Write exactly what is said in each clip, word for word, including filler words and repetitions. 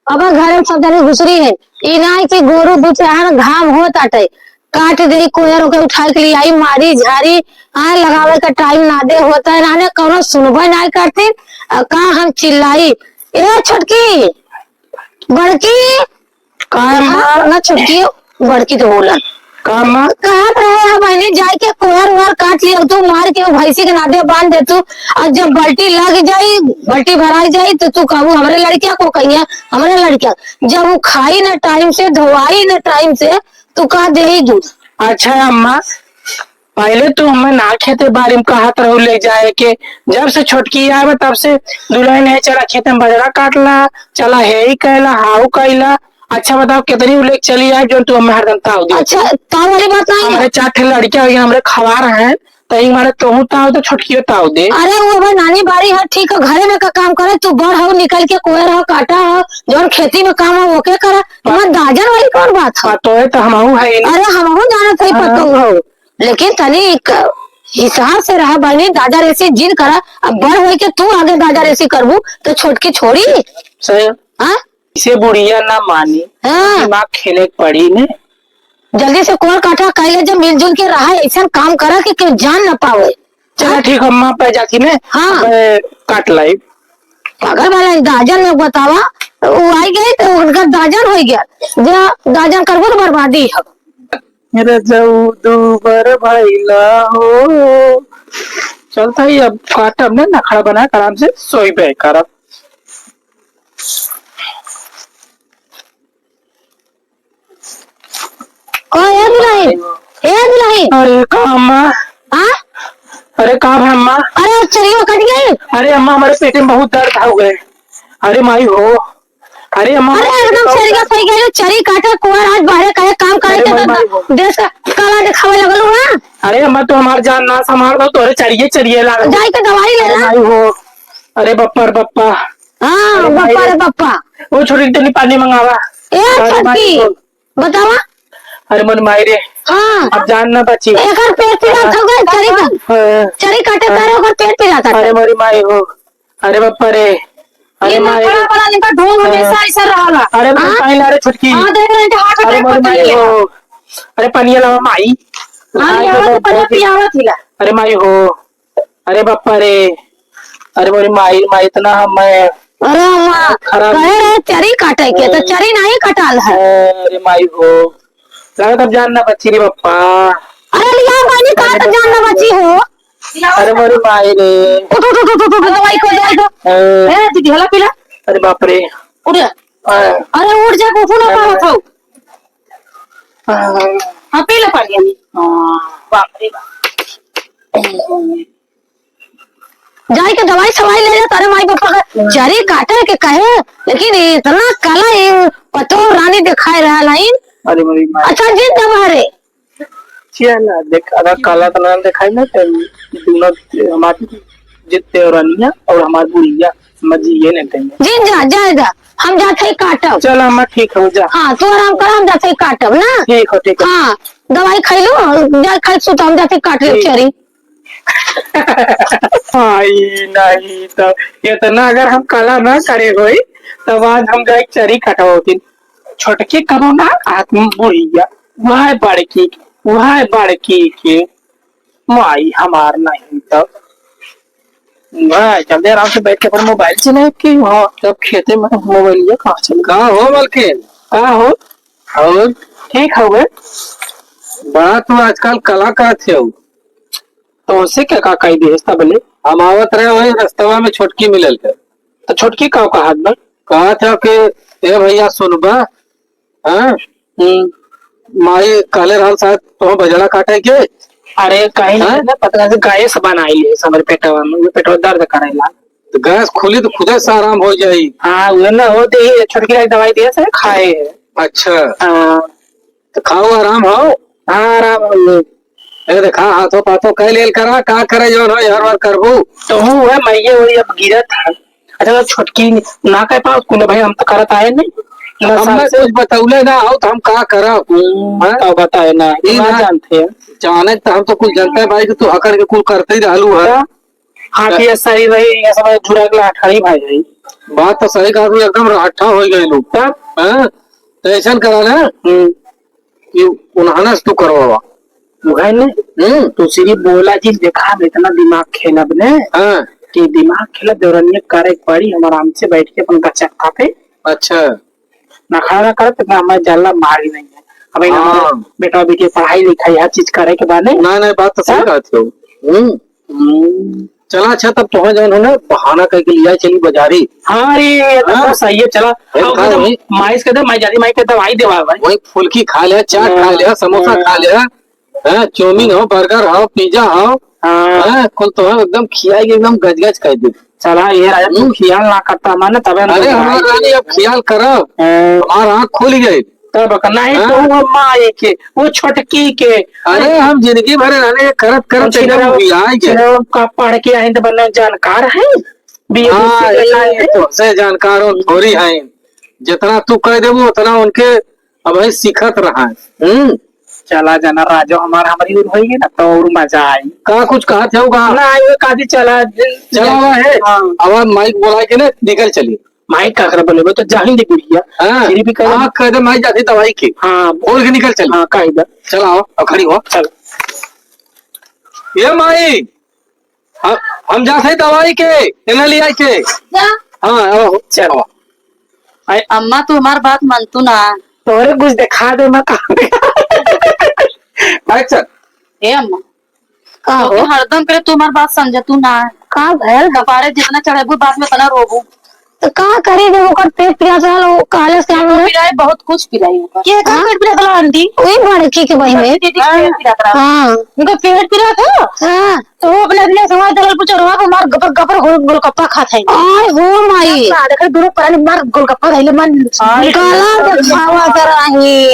अब घरे में सब जने घुसरी है। ई नाहीं कि गोरू दू चार घाम होत आटे, काट देई कोयर, ओके उठाइ के लिआई, मारी झारी, आए लगावे का टाइम ना दे होत है, नाने कउनो सुनबे नाहीं करतीन। अ, का हम चिल्लाई, ए छोटकी, बड़की, का है माँ? हाँ, ना छोटकी, बड़की तो बोलन। का माँ? कहत रहे हम बहिनी जाए के कोयर ओयर काट लियो तू, मार के वो भैंसी के नादे बांध दे तू। और जब बल्टी लग जाई, बल्टी भराई जाई तो तू कहू हमरे लड़किया को कहिया, हमरे लड़किया। जब वो खाई ना टाइम से, धोआई ना टाइम से, तू का देही दूध? अच्छा अम्मा, पहले तू हमें ना खेते बारी में कहत रहू ले जाए के, जब से छोटकी आए बा तब से दुलहिन है, चला खेते में बजरा काट ला, चला हे ही कैला, हाउ कैला। अच्छा बताओ, कितनी उल्लेख चली आए जो तू हमें हरदम ताव दे? अच्छा, ताव वाली बात नहीं है। हमरे चार ठे लड़कियाँ हो गई, हमरे खवार हैं, तो एक मारे तोहू ताव दे, छोटकियो ताव दे। अरे वो भाई नानी बारी है, ठीक है, घरे में का काम करे, तू बड़ हो, निकल के कोयर हो, काटा हो, जौन खेती में काम हो, ओके करा। तुम्हार दाजन वाली कौन बात है? पतोहे तो हमहू है ही नहीं। अरे हमहू जानत है हाँ। पतोह हो, लेकिन तनी एक हिसाब से रहा बहिनी, दादा रेसी जिन करा। अब बड़ होई के तू आगे दादा रेसी करबू तो छोटकी छोड़ी। सही। हाँ? इसे बुढ़िया ना मानी, हाँ। दिमाग खेले के पड़ी ने। जल्दी से कोर काटा, कैले जब मिलजुल के रहा, ऐसा काम करा कि केहू जान ना पावे। चला हाँ? ठीक, अम्मा पे जाती ने, हाँ। अब काट लाई। पागल वाला दाजन लोग बतावा, वो आई गई तो उनका दाजन हो गया। जा दाजन करबो तो बर्बादी है। रजऊ दूबर भइला हो। चलता ही अब काटब ने, नखड़ा बना के आराम से सोइबे करब। ओ, ए दुलहिन, ए दुलहिन। अरे का अम्मा? हाँ? अरे का भा अम्मा? अरे चरियो कट गई। अरे अम्मा, हमारे पेट में बहुत दर्द हो गए। अरे माई हो, अरे अम्मा, अरे एकदम चरिया सही गए, चरी काटे कुआर आज बाहरे कहे काम करे अरे के माई, तो माई हो। देश का काला दिखावे लगल हुआ। अरे अम्मा, तू हमार जान ना संभाल दो, तोरे चरिए चरिए लागल। जाई के दवाई ले अरे ला। माई हो, अरे बप्पा रे बप्पा। हाँ, अरे माई बप्पा रे। रे बप्पा। वो छोटी तनी पानी मंगावा। ए अरे माई छोटी, हो। बतावा। अरे मोर माई रे। हाँ। अब जान ना बची। एकर पेट पिरात हो गए, चरी का। हाँ। चरी काटे हाँ। तारे ओकर पेट पिरात है। अरे मोरी माई हो। अरे बापा रे। अरे ये माई रे। बड़ा बड़ा इनका ढोंग हमेशा हाँ। ऐसा रहला। अरे हाँ? पानी ला रे छोटकी। हाँ, देख रहे हैं, heart attack अरे मोरी होता माई है। हो। अरे पानी लावा माई। हाँ, माई ये हो, आवत तो पानी बहुत पियावत हिला। अरे माई हो। अरे बापा रे, अरे मोरी माई, माई इतना हम मैं अरे अम्मा, खराब कहे रहे चरी काटे के, तो चरी नहीं कटाल है। अरे माई हो, लागत अब जान ना बची रे बापा। अरे लिया पानी का तो जान ना बची हो। अरे मोरी माई रे। उठ, उठ, उठ, उठ, उठ, उठ, दवाई को, दवाई को। ए, ए, दीदी, हला पीला। अरे बाप रे। उठ। हाँ। अरे उठ जा, उठू ना पावत हो। हाँ। हाँ, पी ले पानी अभी। हाँ। बाप रे बाप। जाए के दवाई सवाई ले जा, तारे माई बापा का जरी काटे के कहे, लेकिन इतना काला ये पतो रानी दिखाए रहा लाइन। अरे मेरी माँ। अच्छा, जिन दबा रे। चला, देख, अगर काला तो ना दिखाई ना, तो दोनों हमारे जितने और रनिया और हमारे बुढ़िया समझ ये नहीं कहेंगे। जिन जा, जाए जा, हम जाते ही काटब। चल, हम ठीक हो जा। हाँ, तू आराम कर, हम जाते ही काटब ना। ठीक हो, ठीक हो। हाँ, दवाई खाई लो, जा खाई सो, तो हम जाते ही काट ले ठीक। चरी। आई नहीं तो इतना अगर हम कला ना करे होई, तब आज हम जाए चरी कटवाओ दिन। छोटकी कबो ना आत्म बुढ़िया, वह बड़की, वह बड़की के माई हमार नहीं तो। वह चलते आराम से बैठ के अपन मोबाइल चलाए के, हाँ, जब खेते में मोबाइल ये कहाँ चल। का हो मलकिन? का हो? और ठीक हवे। बड़ा तू आजकल कला करत हो। तो उसे क्या का कही दिए सब ले? हम आवत रहे वही रस्तवा में छोटकी मिलल के। तो छोटकी का कहत बा? कहत है कि ए भैया सुनबा, हाँ? हम्म। माई कहले रहल शायद तो बजड़ा काटे के। अरे कहीं हाँ? ना पता नहीं गैस बनाई ले हमरे पेटवा में, वो पेटवा दर्द करेला। तो गैस खुली तो खुदे से आराम हो जाई। हाँ, वो ना होते ही छोटकी लाइक दवाई दिया से खाए। अच्छा। हाँ। तो खाओ, आराम हो। हाँ, आराम हो। ए, देखा, हाथों पाथों कह लेल करा, का करे जौन हो, हर बार करबू। तो हूँ है, मैं ये वही अब गिरत है। अच्छा, तो छोटकी ना कह पाओ, कुल भाई हम तो करत आए नहीं। ना अब साल मैं से कुछ बतौले ना हो, तो हम का करब? हम्म, हाँ? तो बताए ना, ई ना ना जानते हैं। जाने तो हम तो कुल जनता है भाई कि तू हकड़ के कुल करते ही रहलू है। क्या? हाँ, तो ये सही रही, ये सब जुड़ा के लाठारी भाई रही। बात तो सही कहा तू, एकदम रहठा होइ गए लोग। तब? हाँ? तो ऐसा करा ना हम्म। कि उन्हाना से तू करवावा। उहे ने? हम्म। तू सिर्फ बोला जी, देखा हम इतना दिमाग खेलब ने हाँ। कि दिमाग खेलब देवरनिया करे के पड़ी, हम आराम से बैठ के अपन गचक खाते। अच्छा। नखरा ना करत, इतना हमारे जाला मार ही नहीं है। अब इन्हें हाँ। हमारे बेटा बेटी पढ़ाई लिखाई हर चीज करे के बाने। ना, ना, बात तो सही हाँ? कहत हो। हम्म। हम्म। चला अच्छा, तब तोहे जौन हो ना, बहाना करके लिया चली बाजारी। हाँ रे, ये तो हाँ। सही है, चला। एक आओ, खा एकदम वही। माइस के दे, माई जाती माई के दवाई देवा भाई। वही फुल्की खा ले, चाट खा ले, हाँ। समोसा खा ले, हाँ, चाउमीन हो, बर्गर हो, पिज्जा हो, हाँ। हाँ, कुल तोहे एकदम खियाई के एकदम गजगज कर दे। चला, ये राजा, तू हम्म। खियाल ना करता माने, तबे हम अरे, लोग हमार आए। रानी, अब खियाल करो। हाँ। हमार आँख खुल गई। तब का नहीं हाँ। तो वो माई के, वो छोटकी के। अरे, हम जिंदगी भर रहने के करत, करत हम एकदम छिनरा, हुई आए के। छिनरा का पढ़ के आए तो बनना जानकार है। बीए हाँ, दूसरे का ये है। तो से जानकार हो, थोड़ी है। जितना तू कह देबू, उतना उनके अब है सीखत रहा है। हम्म। चला जाना राजो हमार, हमारी उर होई ना, तो और मजा आई। का कुछ कहत है का? ना, ये काजी चला, चला हुआ है। हाँ। अब माइक बोला के ना निकल चली। माई का कर बोले, वो तो जाहिल दी बुढ़िया। हाँ, फिर भी कहे आप कह दे, माई जाती दवाई के। हाँ। बोल के निकल चल। हाँ, कह दे। चल आओ, अब खड़ी हो। चल। ये माई, हम, हम जात है दवाई के, इन्हें ले आई के। जा। हाँ, आओ, चल। आओ। अरे अम्मा, तू हमार बात मानतू ना। तोरे कुछ दिखा दे, मैं कहाँ अच्छा। ए अम्मा, का तो हो? हरदम करे तू हमार बात समझतू ना। का भयल? कपारे जितना चढ़ेबू, बात में इतना रोबू। तो का करे जब ओकर पेट पिरात रहल, वो कहले से हम पिराए, बहुत कुछ पिराए ओकर। के का हाँ? पेट पिरात रहल आंटी? वही बड़की के बहिन है। दीदी के पेट पिरात रहल। हाँ। उनका पेट पिरात है? हाँ। तो वो अपने, अपने समाज दलल पुचरवा को मार गपर, गपर गोल, गोलगप्पा खात है। आय हो माई। का देखे दोनों परानी मार गोलगप्पा खइले मन आय। गला देखावा कराही।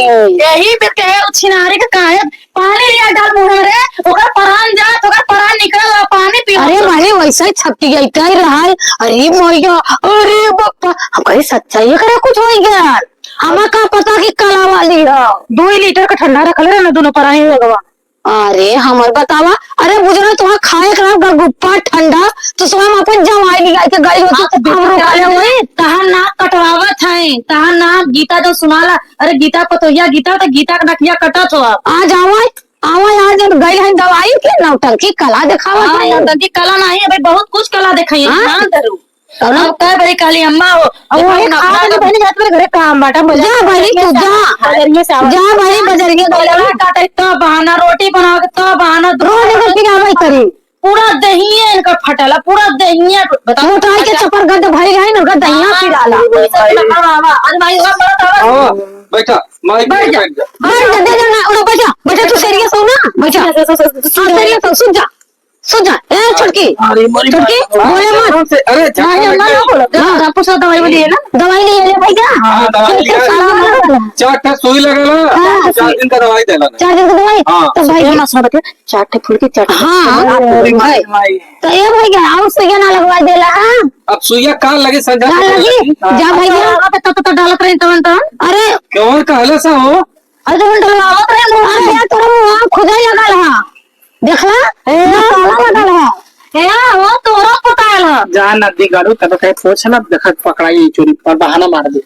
यही पे कहे उ छिनारी के काहे पानी लिया डाल मुंह में रे, ओकर परान जात, ओकर परान निकल, पानी पियो। अरे माई, वैसे ही छपटी गई, कह रहा है, "अरे मैया, अरे बप्पा।" हम कहे, "सच्चाई एकरा कुछ हो गया यार, हमें का पता कि कला वाली है।" दो ही लीटर का ठंडा रखल रहे ना दोनों परानी लगवा। अरे हमर बतावा, अरे बुजुर्ग, तुम्हारा खाए के रहा गलगुप्पा ठंडा, तो सुबह हम अपन जवाई लिया के गई होती, हाँ, तो हम रुका ले वही। तहार नाक कटवावत है, तहार नाक गीता जो सुनाला, अरे गीता पतोहिया गीता, तो गीता का नकिया कटत हो। आ जावा, आवा यहाँ जब गइल हन दवाई के नौटंकी कला देखावत हाँ, हन। नौटंकी कला नहीं, अबे बहुत कुछ कला देखाई है, हाँ? ध्यान धरू। कौनो अब कह बड़ी कहली अम्मा हो, अब देखो वही ना, खा अपना के तो बहनी जात मेरे घरे काम बाटा, बोले जा बहनी तू जा। बजरिया से आवा। जा बहनी बजरिया से आवा। काटे तो बहाना, रोटी बनावे तो बहाना, रोज एकर पिरावे करी। पूरा दहिया इनका फटला, पूरा दहिया, बताओ। मोटाई के चपर गड्ढ भरी है ना, उनका दहिया हाँ, पिराला। अरे भाई, और मरत आवा। हाँ, बैठा, माई बैठ जा, बैठ जा। बैठ जा, दे दे ना, उड़ा, बैठ जा, बैठ जा, तू serious हो ना, बैठ जा। हाँ, serious हो, सुन जा, सुन जा। ए, छोटकी, अरे, मरी छोटकी, बाप। बोले मत। अरे, झटका नहीं, लग गया। ना बोलो, हाँ। आपको सब दवाई वाली है ना? दवाई नहीं है भैया। हाँ, दवाई लिया। चार ठे सुई लगेला, हाँ, चार दिन का दवाई देला। चार दिन का दवाई? हाँ। तो भाई, ये मसला बता, चार ठे फुल्की, चार ठे हाँ, हाँ, हाँ, हाँ। तो ये भैया, और सुइया ना लगवा देला, हाँ? अब सुइया का लगे संझा का को लगी? लगी? हाँ। जा भैया। अच्छा, वहाँ पे तब तो डालत रही तवन तवन। अरे। कौन कहले सा हो? अरे तो डलवावत रहे मुंह में। अरे यार, तोरा मुंह खुदा ही लगा रहा। देखला? ए, ना, काला लगा रहा। ए, हो, तोरा पता है ना। जा नदी गाड़ू, तब कहे पोछ ना, देखा पकड़ाई चोरी पर बहाना मार दे।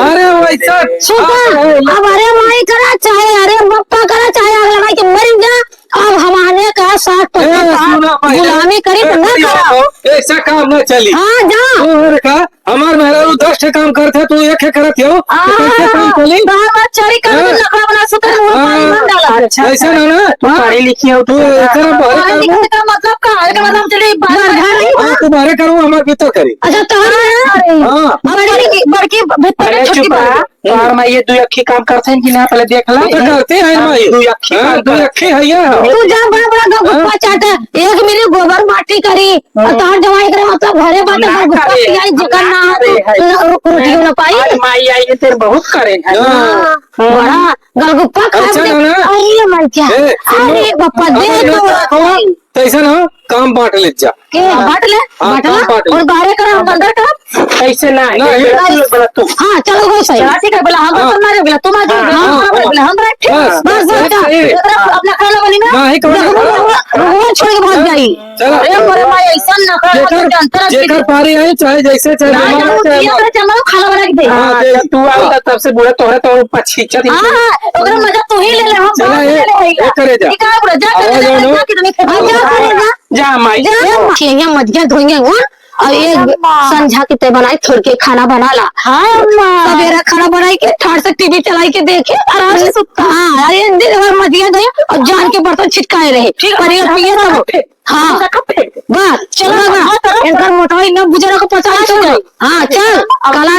अरे वैसा सुन, अब अरे माई करा चाहे, अरे बप्पा करा चाहे, आग लगाई के मर जा। अब हमारे का साथ ए, पत्ता का सुना पहले। गुलामी करी ए, तो ना सुना करा। हो, ऐसा काम ना चली। हाँ, जा। और का? हमार मेहरारू दस ठे काम करत है, तू एक ठे करत हो, तो कैसे काम चली? बार बार चोरी कर हाँ? लकड़ा बना सुतर मुंह हाँ। पानी मत डाला। अच्छा, ऐसा ना ना। तू हाँ। पढ़ी लिखी हो, तू तू इतना बहरे पढ़ी कर लिखी का मतलब का है? का मतलब चली बाहर घर नहीं हाँ, तू बहरे करू, हमार भीतर करी। अच्छा, तो हाँ। हाँ। बड़की, बड़की भीतर अरे, छोटकी चुप रह। बात। तोहर माई ये दुई अखी काम करत हैं कि ना, पहले देख ला। वो तो करते हैं हाँ, माई। दुई अखी हाँ, काम दुई करत अखी है ये। तू जा बड़ा बड़ा हाँ। गुप्पा चाटा, एक मिली गोबर माटी करी, और हाँ। तोहर जवाई करे मतलब घरे बात ना है, गुप्पा करे, पियाई जेकर ना ना करे है। रो-, रोटियो ना पाई। आज माई आई है, तेरे बहुत करे है। हाँ। हाँ। बड़ा गलगुप्पा खा अच्छा के ना, ना। अरे माई क्या? ए, सुन लो। अरे बप्पा, दे अगर तो ना रखो, तो ऐसा ना, काम बांट ले जा। के हाँ। बांट ले, हाँ, बांट काम ले। बांट ले। और बाहरे करो, हम अंदर करो। ऐसे ना है, नहीं। ये तू बोला तू। हाँ, चलो, वो सही। चला, ठीक है, बोला, हम हाँ। तो मारे, बोला, तुम आ जाओ, हाँ, बोला, हाँ, हम हाँ। बोला, हम रहे, ठीक। बस, बस, बस, बस, जा। बस, बस। अपना खाना बनी ना। नहीं, कौन देखो, है? त रोहन छोड़ के भाग जाई। चलो। अरे मोरे माई, ऐसा ना कर, जेकर, तो जानता रह जेकर पारी आई, चाहे जैसे, चाहे ना, बीमार ना, हो, चाहे ये मर। करे, चाहे मरो, खाना बना के दे। हाँ, हाँ, जब तू आओ, तब से बूढ़ा तोहरे तो पछीछा दिन हाँ, से। हाँ, ओकरा मजा तू ही ले ले, हम चला, बाप ए, ले ले, ए, करे जा। ठीक है, बूढ़ा, जा, आवाज करे जा, आओ, जा, ना। कितने खेत में जा, करे जा। जा, माई। जा, जा, माई। खेइया मत जा, धोइया, हाँ? और ये अम्मा। संझा के ते बनाई, थोड़ के खाना बना ला। हाँ, अम्मा। सवेरा खाना बनाई के, ठाट से टीवी चलाई के देखे, आराम से सुत्ता। हाँ, अरे, दिन भर मजिया गया और जान के बर्तन छिटकाए रहे। ठीक है, पर ये हम पिए सब तब। फेंक, हाँ। हम सब फेंक। बस, चलो ना। हाँ, चलो, इनकर चलो। मोटाई ना बुजुर्ग को पता नहीं चलो। चलो। हाँ, चल, अब कला